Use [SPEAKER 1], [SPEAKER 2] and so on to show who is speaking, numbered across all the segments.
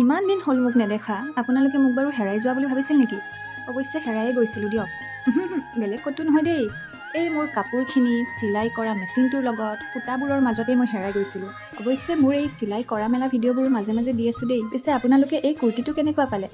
[SPEAKER 1] ইমান দিন হ'ল মোক নেদেখা। আপোনালোকে মোক বাৰু হেৰাই যোৱা বুলি ভাবিছিল নেকি? অৱশ্যে হেৰায়ে গৈছিলোঁ দিয়ক, বেলেগ ক'তো নহয় দেই। এই মোৰ কাপোৰখিনি চিলাই কৰা মেচিনটোৰ লগত সূতাবোৰৰ মাজতেই মই হেৰাই গৈছিলোঁ। অৱশ্যে মোৰ এই চিলাই কৰা মেলা ভিডিঅ'বোৰ মাজে মাজে দি আছোঁ দেই। পিছে আপোনালোকে এই কুৰ্তিটো কেনেকুৱা পালে?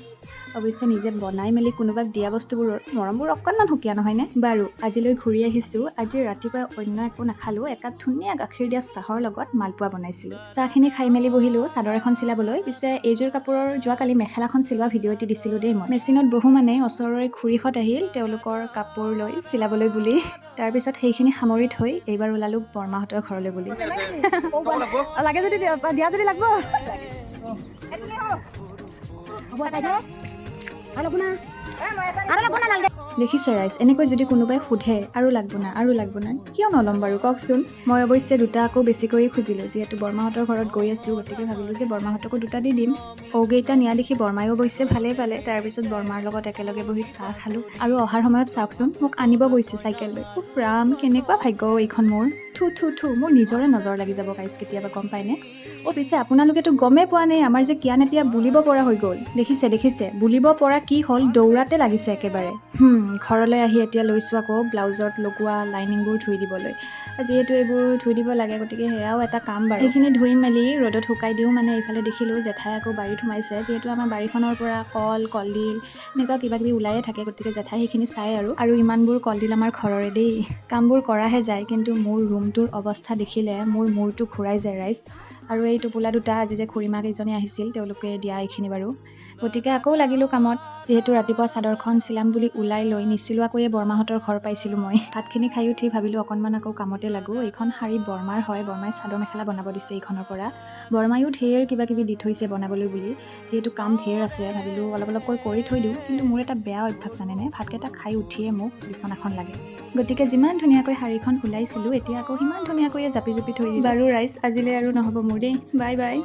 [SPEAKER 1] অৱশ্যে নিজে বনাই মেলি কোনোবাক দিয়া বস্তুবোৰৰ মৰমবোৰ অকণমান সুকীয়া, নহয়নে বাৰু? আজিলৈ ঘূৰি আহিছোঁ। আজি ৰাতিপুৱাই অন্য একো নাখালোঁ, একাপ ধুনীয়া গাখীৰ দিয়া চাহৰ লগত মালপোৱা বনাইছিলোঁ। চাহখিনি খাই মেলি বহিলোঁ চাদৰ এখন চিলাবলৈ। পিছে এইযোৰ কাপোৰৰ যোৱাকালি মেখেলাখন চিলোৱা ভিডিঅ' এটি দিছিলোঁ দেই মই। মেচিনত বহু মানে ওচৰৰে খুৰীহঁত আহিল তেওঁলোকৰ কাপোৰ লৈ চিলাবলৈ বুলি। তাৰপিছত সেইখিনি সামৰি থৈ এইবাৰ ওলালোঁ বৰমাহঁতৰ ঘৰলৈ বুলি। লাগে যদি দিয়া যদি লাগব।
[SPEAKER 2] হ'ব আৰু লাগব না, আৰু লাগব না, নালাগে।
[SPEAKER 1] দেখিছে ৰাইজ, এনেকৈ যদি কোনোবাই সোধে আৰু লাগব না, আৰু লাগব না, কিয় নল'ম বাৰু কওকচোন? মই অৱশ্যে দুটা আকৌ বেছিকৈয়ে খুজিলোঁ। যিহেতু বৰমাহঁতৰ ঘৰত গৈ আছোঁ, গতিকে ভাবিলোঁ যে বৰমাহঁতকো দুটা দি দিম। ঔকেইটা নিয়া দেখি বৰমায়ো অৱশ্যে ভালেই পালে। তাৰপিছত বৰমাৰ লগত একেলগে বহি চাহ খালোঁ। আৰু অহাৰ সময়ত চাওকচোন, মোক আনিব গৈছে চাইকেল লৈ। উফ ৰাম, কেনেকুৱা ভাগ্য এইখন মোৰ! থু থু থু, মোৰ নিজৰে নজৰ লাগি যাব গাইজ কেতিয়াবা, গম পায়নে? অ' পিছে আপোনালোকেতো গমেই পোৱা নাই, আমাৰ যে কিয়ান এতিয়া বুলিব পৰা হৈ গ'ল। দেখিছে দেখিছে, বুলিব পৰা কি হ'ল, দৌৰাতে লাগিছে একেবাৰে। ঘৰলৈ আহি এতিয়া লৈছোঁ আকৌ ব্লাউজত লগোৱা লাইনিংবোৰ ধুই দিবলৈ। যিহেতু এইবোৰ ধুই দিব লাগে, গতিকে সেয়াও এটা কাম বাৰু। সেইখিনি ধুই মেলি ৰ'দত শুকাই দিওঁ মানে এইফালে দেখিলোঁ জেঠাই আকৌ বাৰীত সোমাইছে। যিহেতু আমাৰ বাৰীখনৰ পৰা কল, কলডিল এনেকুৱা কিবা কিবি ওলায়ে থাকে, গতিকে জেঠাই সেইখিনি চাই আৰু। আৰু ইমানবোৰ কলডিল আমাৰ ঘৰৰে দেই। কামবোৰ কৰাহে যায়, কিন্তু মোৰ ৰুমটোৰ অৱস্থা দেখিলে মোৰ মূৰটো ঘূৰাই যায় ৰাইজ। আৰু এই টোপোলা দুটা আজি যে খুৰীমা কেইজনী আহিছিল, তেওঁলোকে দিয়া এইখিনি বাৰু। গতিকে আকৌ লাগিলোঁ কামত। যিহেতু ৰাতিপুৱা চাদৰখন চিলাম বুলি ওলাই লৈ নিচিলোৱাকৈয়ে বৰমাহঁতৰ ঘৰ পাইছিলোঁ মই। ভাতখিনি খাই উঠি ভাবিলোঁ অকণমান আকৌ কামতে লাগোঁ। এইখন শাৰী বৰমাৰ হয়। বৰমাই চাদৰ মেখেলা বনাব দিছে এইখনৰ পৰা। বৰমায়ো ঢেৰ কিবা কিবি দি থৈছে বনাবলৈ বুলি। যিহেতু কাম ঢেৰ আছে, ভাবিলোঁ অলপ অলপকৈ কৰি থৈ দিওঁ। কিন্তু মোৰ এটা বেয়া অভ্যাস জানেনে? ভাতকেইটা খাই উঠিয়ে মোক বিচনাখন লাগে। গতিকে যিমান ধুনীয়াকৈ শাৰীখন ওলাইছিলোঁ, এতিয়া আকৌ সিমান ধুনীয়াকৈয়ে জাপি জুপি থৈ দিলোঁ। বাৰু ৰাইজ, আজিলৈ আৰু নহ'ব মোৰ দেই। Bye bye.